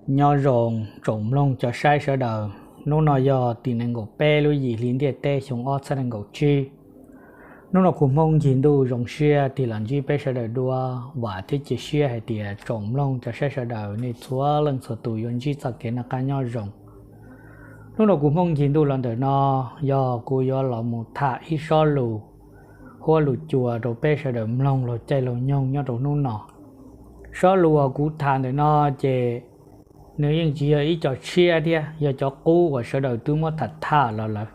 Nyob zoo tsoom mloog cov saib sawv daws, hnub no yog tim nees nkaum peb lub yim hli ntiaj teb xyoo ob txhiab nees nkaum tsib. Hnub no kuv Hmoob Ncig Ntuj zoo siab tig los ntsib peb sawv daws dua. Vam thiab cia siab hais tias tsoom mloog cov saib sawv daws nej txhua leej txhua tus yuav ntsib txoj kev noj qab nyob zoo. Hnub no kuv Hmoob Ncig Ntuj los ntawm no yog kuv yuav los mus tham ib sob lus huab lus cua rau peb sawv daws mloog laug caij laug nyoog nyob rau hnub no. Sob lus uas kuv tham ntawm no ces nws yeej tsis yog ib co tshiab thiab, yog cov qub uas sawv daws twb muab tham tham los lawm.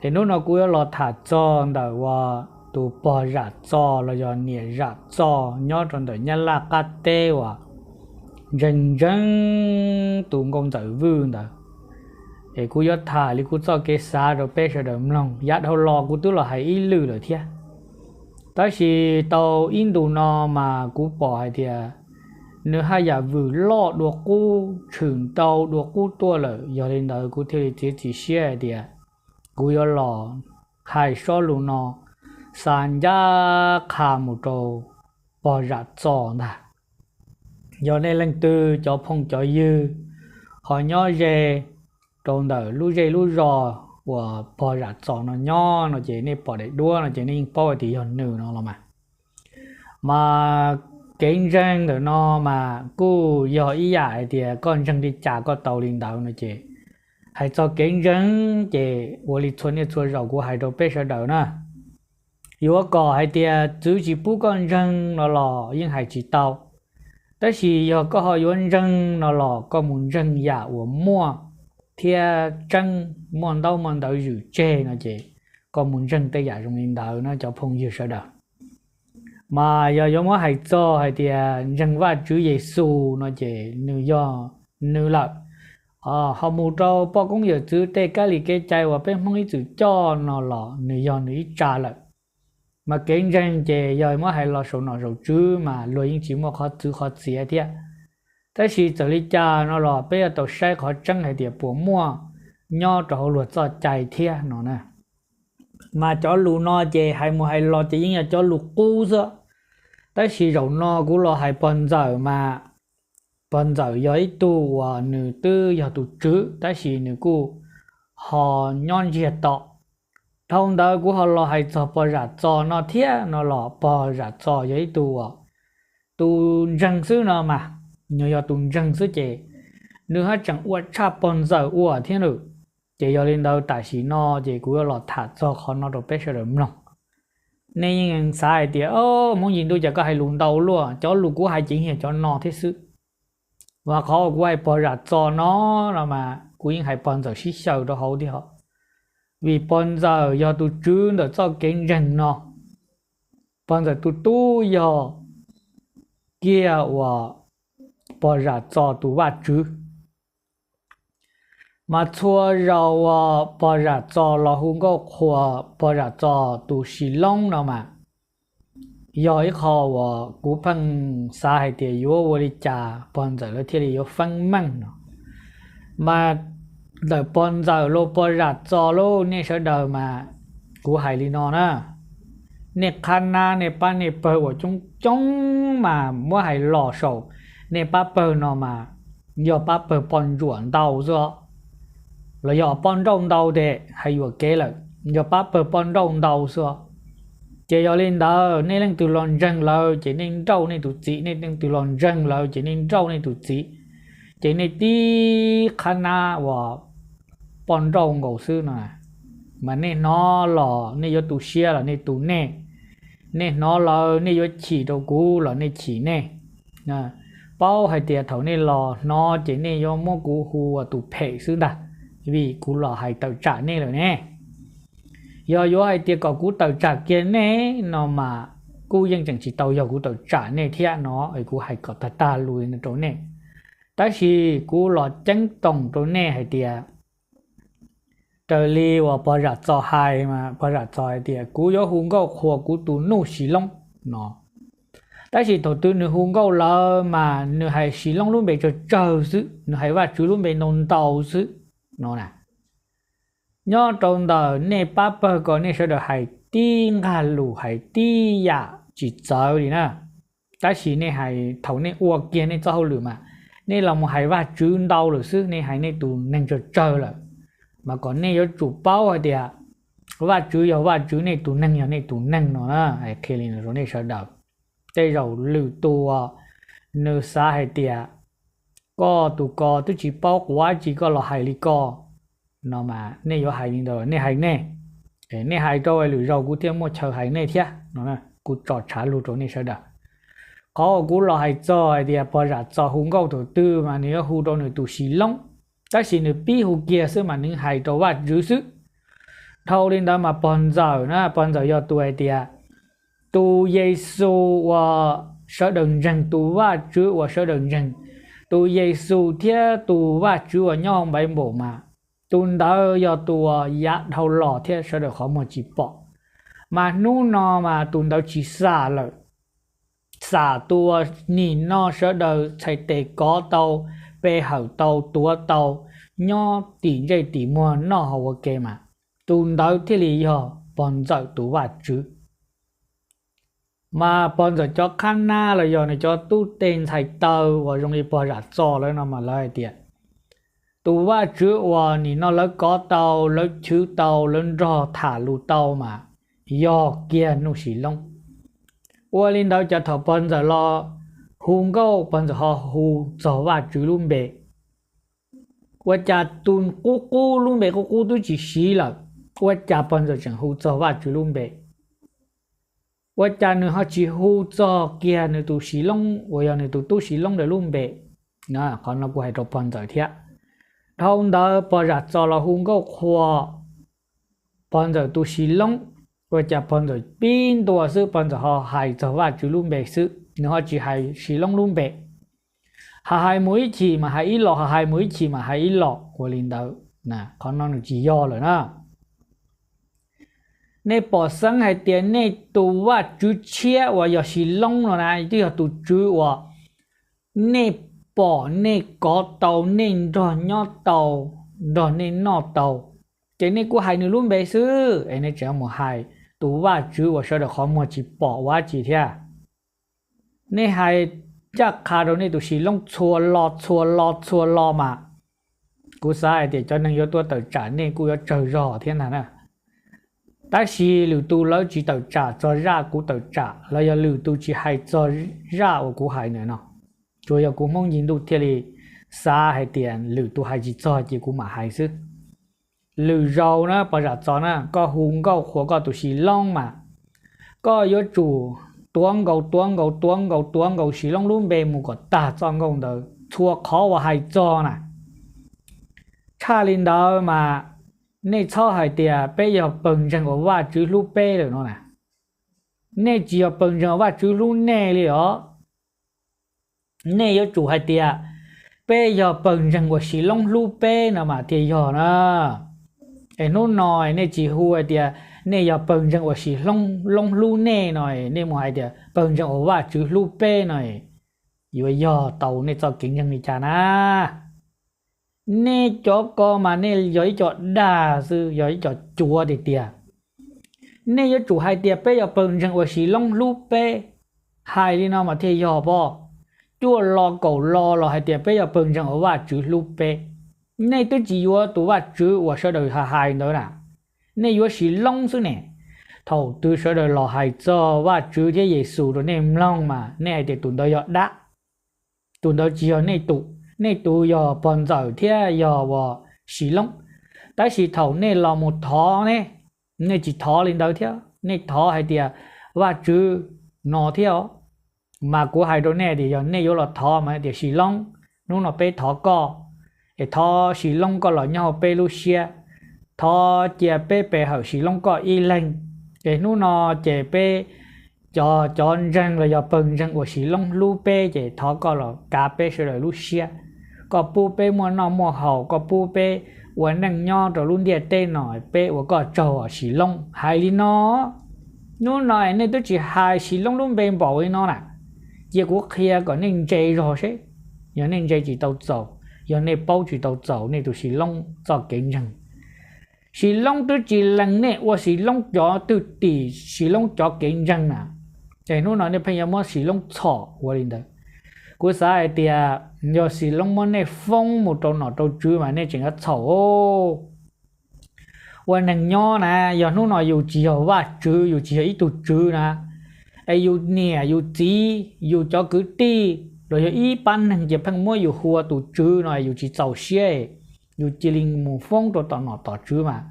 Es hnub no kuv yuav los tham txog ntawm uas tus pog zam txos los yog niam zam txos nyob rau ntawm Nyab Laj qab teb uas ntseeg ntseeg tus nkauj ntxawm Vwj ntawd. Es kuv yuav tham li kuv txoj kev xav rau peb sawv daws mloog. Yav dhau los kuv twb los hais ib lwm lawm thiab, tab sis tau ib ntus no mas kuv pom hais tias nws haj yam vwm loj dua qub, tshwm ntau dua qub tuaj lawm. Yog li ntawd kuv thiaj li txiav txim siab hais tias kuv yuav los hais sob lus no xa ncaj qha mus rau pog zam txos ntag. Yog nej leej twg cov phooj cov ywg ho nyob ze rau ntawm lub zej lub zos uas pog zam txos no nyob no ces nej pom daim duab no ces nej yeej paub hais tias yog nws no los mas. Mas kev ntseeg ntawm no mas kuj yog ib yam hais tias koj ntseeg li cas koj tau li ntawd no ces, hais txog kev ntseeg ces ua li txhua niaj txhua zaus kuv hais rau peb sawv daws na, yuav kom hais tias txwv tsis pub koj ntseeg no los yeej hais tsis tau. Tab sis yog koj ho yuav ntseeg no los koj mus ntseeg yam uas muaj thiab tseeb, muaj ntaub muaj ntawv zwm tseg no ces koj mus ntseeg tej yam zoo li ntawd na cov phooj ywg sawv daws. Mas yog yuav muab hais txog hais tias ntseeg Vajtswv Yexus no ces nws yog nws lawm. Ho mus rau poj koob yawm txwv tej kab li kev cai uas peb Hmoob ib txwm coj no los nws yog nws ib tsa lawm. Mas kev ntseeg ces yog muab hais los saum nom saum tswv mas luag yeej tsis muaj qhov txwv qhov txiav thiab. Tab sis txawm li cas no los peb yuav tau saib qhov tseeb hais tias puas muaj nyob rau hauv luag txoj cai thiab no na. Mas cov lus no ces hais mus hais los ces yeej yog cov lus qub xwb. Tab sis zaum no kuv los hais pog ntxawm mas, pog ntxawm yog ib tug uas nws twb yog tus tswv tab sis nws kuj ho nyob ntsiag to. Dhau ntawd kuv ho los hais txog pog zam txos no thiab no los pog zam txos yog ib tug uas tus ntseeg xwb no mas, nws yog tus ntseeg xwb ces nws haj tseem ua tshaj pog ntxawm ua thiab nws. Ces yog li ntawd tam sim no ces kuv yuav los tham txog qhov no rau peb sawv daws mloog. Nej yeej xav hais tias, o, Hmoob Ncig Ntuj cas koj hais lus ntau luaj, cov lus kuv hais ces yog cov no thiab xwb. Mas qhov uas kuv hais pog zam txos no, no mas kuv yeej hais pog ntxawm sib xyaw rau hauv thiab hos. Vim pog ntxawm yog tus tswv ntawm txoj kev ntseeg no. Pog ntxawm tus tub yog kiag uas pog zam txos tus vaj tswv. Mas txhua zaus uas pog zam txos los hu nkauj qhuas pog zam txos tus Sis Loob no mas, yog ib qho uas kuv pheej xav hais tias yuav ua li cas pog ntxawm lawv thiaj li yuav feeb meej no. Mas ntawm pog ntxawm los pog zam txos los nej sawv daws mas, kuv hais li no na, nej qhab nab nej pab nej pawg uas coob coob mas muab hais los saum nej pab pawg no mas, yog pab pawg poj ntsuam ntau xwb os, los yog poj nrauj ntau tes hais yuam kev lawm, yog pab pawg poj nrauj ntau xwb os. Ces yog li ntawd nej leej twg los ntseeg lawv ces nej nrauj nej tus txiv, nej leej twg los ntseeg lawv ces nej nrauj nej tus txiv. Ces nej tib qhab nab uas poj nrauj nkaus xwb no, mas nej hnov los nej yuav tu siab los nej tu nej, nej hnov lawv nej yuav chim rau kuv los nej chim nej. Paub hais tias thaum nej los hnov ces nej yuav muab kuv hu ua tus phem xwb ntag, vim kuv los hais tawm tsam nej lawm ne. Yog yuav hais tias kom kuv tawm tsam kiag nej no mas, kuj yeej tseem tsis tau yog kuv tawm tsam nej thiab no, kuv hais kom tag tag lus li no rau nej. Tab sis kuv los ceeb toom rau nej hais tias, raws li uas pog zam txos hais mas pog zam txos hais tias kuv yuav hu nkauj qhuas kuv tus nuj Sis Loob no. Tab sis thaum twg nws hu nkauj lawm mas nws hais Sis Loob lub npe tsawg tsawg xwb, nws hais Vajtswv lub npe ntau ntau xwb no na. Nyob rau ntawm nej pab pawg ko nej sawv daws hais tib nqag lus hais tib yam tsis txawv li na. Tab sis nej hais thaum nej ua kiag nej txoj hauj lwm mas, nej los mus hais Vajtswv ntau lawm xwb, nej hais nej tus neeg tsawg tsawg lawm, mas kom nej yuav tsum paub hais tias Vajtswv yog Vajtswv, nej tus neeg yog nej tus neeg no na. Qhia li no rau nej sawv daws. Tej zaum lwm tus uas nws xav hais tias koj tus ko twb tsis paub quav tsis koj los hais li ko no mas nej yuav hais li ntawd nej hais nej, nej hais rau lwm zaus kuv thiaj muaj chaw hais nej thiab no. Kuv tso tshav lug rau nej sawv daws. Qhov uas kuv los hais txog hais tias pog zam txos hu nkauj thaum twg mas nws yuav hu rau nws tus xis loob, tab sis nws pib hu kiag xwb mas nws hais rau Vajtswv xwb. Dhau li ntawd mas pog ntxawm na, pog ntxawm yog tus hais tias tus Yexus uas sawv daws ntseeg, tus Vajtswv uas sawv daws ntseeg, tus Yexus thiab tus Vajtswv uas nyob hauv Npaiv Npaum mas tus ntawd yog tus uas yav dhau los thiab sawv daws qhov muag tsis pom. Mas hnub no mas tus ntawd tsis xam lawm, xam tus uas nim no sawv daws txhais tes kov tau, pe hawm tau, tuav tau, nyob tim ntsej tim muag noj haus ua ke mas tus ntawd thiaj li yog pog ntxawm tus Vajtswv. Mas pog ntxawm cov qhab nab los yog nws cov tub teg ntxhais taw uas zoo li pog zam txos lawv no mas lawv hais tias tus Vajtswv uas nim no lawv kov tau, lawv chwv tau, lawv nrog tham lus tau mas yog kiag Nuj Sis Loob. Ua li ntawd cas thaum pog ntxawm los hu nkauj pog ntxawm ho hu txog Vajtswv lub npe? Ua cas tus qub qub lub npe qub qub twb tsis siv lawm, ua cas pog ntxawm tseem hu txog Vajtswv lub npe? Ua cas nws ho tsis hu txog kiag nws tus xis loob uas yog nws tus tub xis loob ntawd lub npe? Qhov no kuv hais rau pog ntxawm thiab. Dhau ntawd pog zam txos los hu nkauj qhuas pog ntxawm tus xis loob, ua cas pog ntxawm pib ntua xwb pog ntxawm ho hais txog Vajtswv lub npe xwb, nws ho tsis hais xis loob lub npe. Hais hais mus ib chim mas hais ib los, hais hais mus ib chim mas hais ib los ua li ntawd. Qhov no nws tsis yog lawm na. Nej pom xeeb hais tias nej tus Vajtswv tshiab uas yog xis loob no na twb yog tus tswv uas nej pom nej kov tau, nej nrog nyob tau, nrog nej noj tau, ces nej kuj hais nws lub npe xwb es nej tseem mus hais tus Vajtswv uas sawv daws qhov muag tsis pom ua dab tsi thiab? Nej hais ncaj qha rau nej tus xis loob txhua lo txhua lo txhua lo mas kuv xav hais tias cov neeg yuav tuaj tawm tsam nej kuj yuav tsawg zog thiab ntag na. Tab sis lwm tus lawv tsis tawm tsam txog zaj kuv tawm tsam los yog lwm tus tsis hais txog zaj uas kuv hais ntawm no. Tsuas yog kuv Hmoob Yig Ntuj thiaj li xav hais tias lwm tus hais tsis txog ces kuv mam hais xwb. Lwm zaus na pog zam txos na, koj hu nkauj qhuas koj tus xis loob mas koj yuav tsum tuav nkaus tuav nkaus tuav nkaus tuav nkaus xis loob lub npe mus kom tag txoj nkauj ntawd txhua qhov uas hais txog na. Tshaj li ntawd mas nej txhob hais tias peb yog pawg ntseeg uas Vajtswv hlub peb lawm no na. Nej tsis yog pawg ntseeg uas Vajtswv hlub nej li os. Nej yuav tsum hais tias peb yog pawg ntseeg uas xis loob hlub peb no mas thiaj yog na. Es hnub no nej tsis hu hais tias nej yog pawg ntseeg uas xis loob hlub nej no, nej mus hais tias pawg ntseeg uas Vajtswv hlub peb no, yuav yog tau nej txoj kev ntseeg li cas na? Nej cov ko mas nej yog ib co dag xwb, yog ib co cuav tiag tiag. Nej yuav tsum hais tias peb yog pawg ntseeg uas xis loob hlub peb. Hais li no mas thiaj yog pob. Cuaj lo kaum lo los hais tias peb yog pawg ntseeg uas Vajtswv hlub peb. Nej twb tsis yuav tus Vajtswv uas sawv daws hais hais ntawd na, nej yuav xis loob xwb ne. Thaum twg sawv daws los hais txog Vajtswv thiab Yexus rau nej mloog mas nej hais tias tus ntawd yog dab, tus ntawd tsis yog nej tus, nej tus yog pog ntxawm thiab yog uas xis loob. Tab sis thaum nej los mus thov ne, nej tsis thov li ntawd thiab, nej thov hais tias Vajtswv no thiab os. Mas kuv hais rau nej tias yog nej yuav los thov mas tias xis loob, hnub no peb thov koj, es thov xis loob koj los nyob hauv peb lub siab, thov cia peb pe hawm xis loob koj ib leeg. Es hnub no ces peb cov cov ntseeg los yog pawg ntseeg uas xis loob hlub peb ces thov koj los kav peb sawv daws lub siab, koj pub peb muaj noj muaj haus, koj pub peb ua neej nyob rau lub ntiaj teb no, peb ua koj tsaug xis loob. Hais li no, hnub no nej twb tsis hais xis loob lub npe npaum li no na. Cia kuv qhia kom nej ntse zog seb, yog nej ntse tsis tau txaus, yog nej paub tsis tau txaus nej tus xis loob txoj kev ntseeg. Xis loob twb tsis lees nej ua xis loob cov twj tim, xis loob cov kev ntseeg na, es hnub no nej pheej yuav muab xis loob txhom ua li ntawd. Kuv xav hais tias yog Xiv Loob muab nej foob mus rau nom rau tswv mas nej tseem yuav txhaum. Ua neeg nyob na, yog hnub no yus tsis yog Vajtswv, yus tsis yog ib tug tswv na, es yus niam yus txiv yus cov kwv tij los yog ib pab neeg ces pheej muab yus hu ua tus tswv no yus tsis txaus siab, yus cia li mus foob rau tom nom tom tswv mas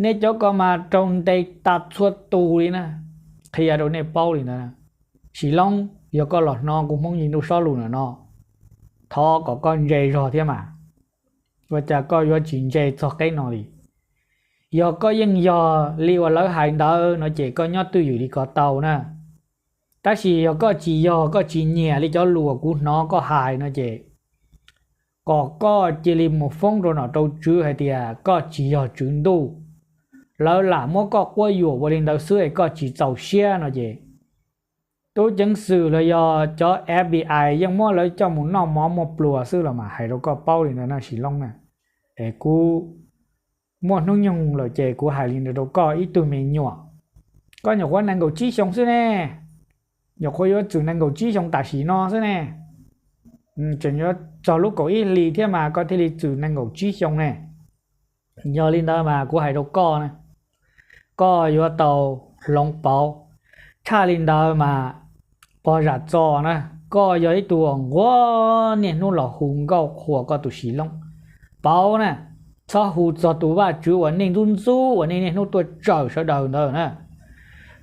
nej cov ko mas raug ntes tas txhua tus li na. Qhia rau nej paub li ntawd. Xiv Loob, yog koj los hnov kuv Hmoob Yig Ntuj Sob lus no, thov kom koj ntse zog thiab mas. Ua cas koj yuav tsis ntse txog qeb no li? Yog koj yeej yog li uas lawv hais ntawd no ces koj nyob twj ywm li ko tau na. Tab sis yog koj tsis yog, koj tsis nyiam li cov lus uas kuv hnov koj hais no ces kom koj cia li mus foob rau nom rau tswv hais tias koj tsis yog tswv ntuj. Lawv lam muab koj quab yuam ua li ntawd xwb es koj tsis txaus siab no ces tub ceev xwm los yog cov F B I yeej muab lawv coj mus noj mov muaj pluas xwb los mas hais rau koj paub li ntawd na Xiv Loob na. Es kuv muaj hnub nyoog lawm ces kuv hais li ntawd rau koj ib tug me nyuam. Koj nyuam qhuav nees nkaum tsib xyoo xwb ne, nyuam qhuav yuav txwm nees nkaum tsib xyoo tam sim no xwb ne. Tseem yuav txog lub kaum ib hlis thiab mas koj thiaj li txwm nees nkaum tsib xyoo ne. Yog li ntawd mas kuv hais rau koj na, koj yuav tau hloov pauv. Tshaj li ntawd mas pog zam txo na, koj yog ib tug uas nquag niaj hnub los hu nkauj qhuas koj tus Xiv Loob. Pauv na, txhob hu txog tus Vajtswv uas nej ntxub ntxub uas nej niaj hnub tuaj tsawm sawv daws ntawd na.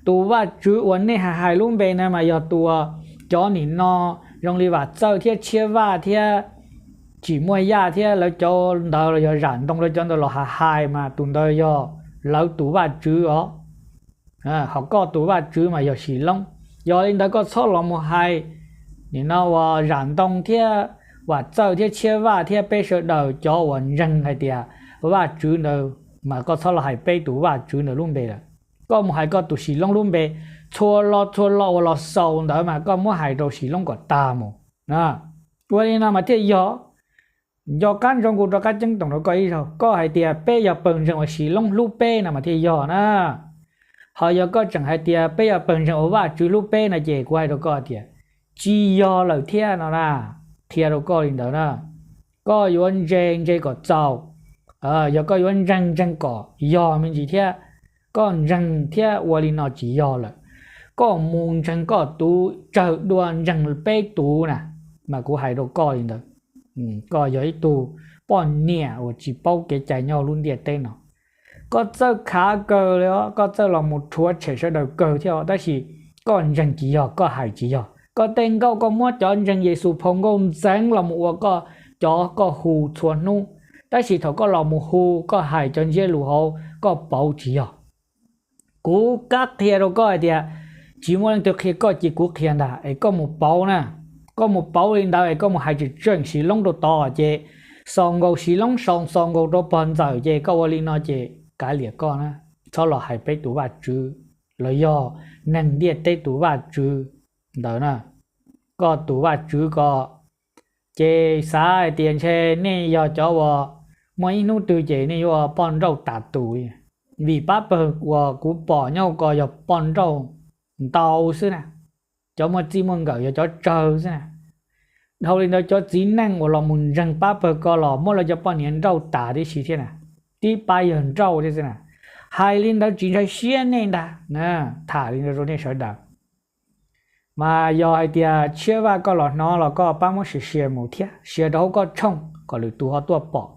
Tus Vajtswv uas nej hais hais lub npe na mas yog tus uas cov nim no zoo li Vam Txawj thiab Tshiab Vaj thiab Tsim Muaj Yaj thiab lawv cov ntawd los yog Zam Ntoo lawv cov ntawd los hais hais mas tus ntawd yog lawv tus Vajtswv os. Ho koj tus Vajtswv mas yog Xiv Loob. Yog li ntawd koj txhob los mus hais nim no uas Zam Ntoo thiab Vam Txawj thiab Tshiab Vaj thiab peb sawv daws cov uas ntseeg hais tias Vajtswv ntawd mas koj txhob los hais peb tus Vajtswv ntawd lub npe lawm. Koj mus hais koj tus Xiv Loob lub npe, txhua lo txhua lo uas los xaus ntawd mas koj muab hais rau Xiv Loob kom tag mus. Ua li no mas thiaj yog. Nco qab ntsoov kuv rov qab ceeb toom rau koj ib zaug, koj hais tias peb yog pawg ntseeg uas Xiv Loob hlub peb no mas thiaj yog na. Ho yog koj tseem hais tias peb yog pawg ntseeg uas Vajtswv hlub peb no ces kuv hais rau koj tias tsis yog lawm thiab no na. Qhia rau koj li ntawd na, koj yuav ntse ntse kom txaus. Yog koj yuav ntseeg ntseeg kom yog me ntsis thiab. Koj ntseeg thiab ua li no tsis yog lawm, koj mus ntseeg koj tus, tsawg dua ntseeg peb tus na. Mas kuv hais rau koj li ntawd, koj yog ib tug poj niam uas tsis paub kev cai nyob lub ntiaj teb no. Koj txawj khav kawg li os, koj txawj los mus rhuav tshem sawv daws kawg thiab os, tab sis koj ntseeg tsis yog, koj hais tsis yog. Koj tej nkauj koj muab cov ntseeg Yexus phau nkauj ntxeev los mus ua koj cov koj hu txhua hnub, tab sis thaum koj los mus hu koj hais cov ntsiab lus hauv koj pauv tsis yog. Kuv kab qhia rau koj hais tias tsis muaj leej twg qhia koj ces kuv qhia ntag es koj mus pauv na. Koj mus pauv li ntawd es koj mus hais tseem tseem Xiv Loob rau tod ces xaus nkaus Xiv Loob, xaus xaus nkaus rau pog ntxawm ces koj ua li no ces kav liam koj na. Txhob los hais peb tus Vajtswv los yog neeg ntiaj teb tus Vajtswv ntawd na. Koj tus Vajtswv ko ces xav hais tias ntshe nej yog cov uas muaj ib hnub twg ces nej yuav ua poj nrauj tas tus li. Vim pab pawg uas kuv pom nyob hauv ko yog poj nrauj ntau xwb na, cov muaj txij muaj nkawm yog cov tsawg xwb na. Dhau li ntawd cov txiv neej uas los mus ntseeg pab pawg ko los muab lawv cov poj niam nrauj tas tib si thiab na, tib pab yawg nrauj thiab xwb na. Hais li ntawd tsis ntshai siab nej ntag, tham li ntawd rau nej sawv daws. Mas yog hais tias Tshiab Vaj koj los hnov los koj pab muab sia sia mus thiab, sia rau hauv koj tshooj kom lwm tus ho tuaj pom.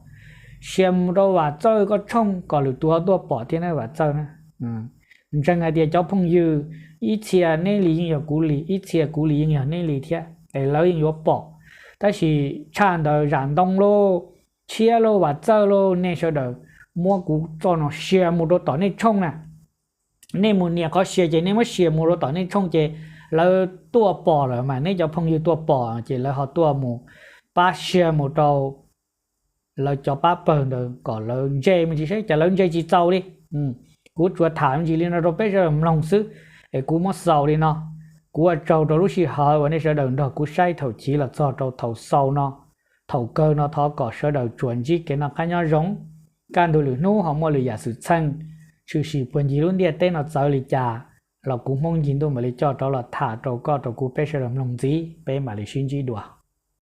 Sia mus rau Vam Txawj koj tshooj kom lwm tus ho tuaj pom thiab na Vam Txawj na. Ntseeg hais tias cov phooj ywg ib txhia neb li yeej yog kuv li, ib txhia kuv li yeej yog neb li thiab es lawv yeej yuav pom. Tab sis tshaj ntawd Zam Ntoo lauj, Tshiab lauj, Vam Txawj lauj, nej sawv daws muab kuv txoj no sia mus rau tom nej tshooj na. Nej mus nias qhov sia ces nej muab sia mus rau tom nej tshooj ces lawv tuaj pom lawm mas neb cov phooj ywg tuaj pom ces lawv ho tuaj mus pab sia mus rau lawv cov pab pawg ntawd kom lawv ntse me ntsis saib cas lawv ntse tsis txaus li. Kuv tsuas tham me ntsis li no rau peb sawv daws mloog xwb es kuv muab xaus li no. Kuv ua tsaug rau lub sij hawm uas nej sawv daws nrog kuv saib thaum chiv los txog rau thaum xaus no. Thaum kawg no thov kom sawv daws tsuas ntsib kev noj qab nyob zoo, kaj ntug lwm hnub ho muaj lwm yam xwm txheej, tshwm sim puag ncig lub ntiaj teb no txawv li cas los kuv Hmoob Yig Ntuj mam li coj rov los tham rau koj rau kuv peb sawv daws mloog ntxiv, peb mam li sib ntsib dua.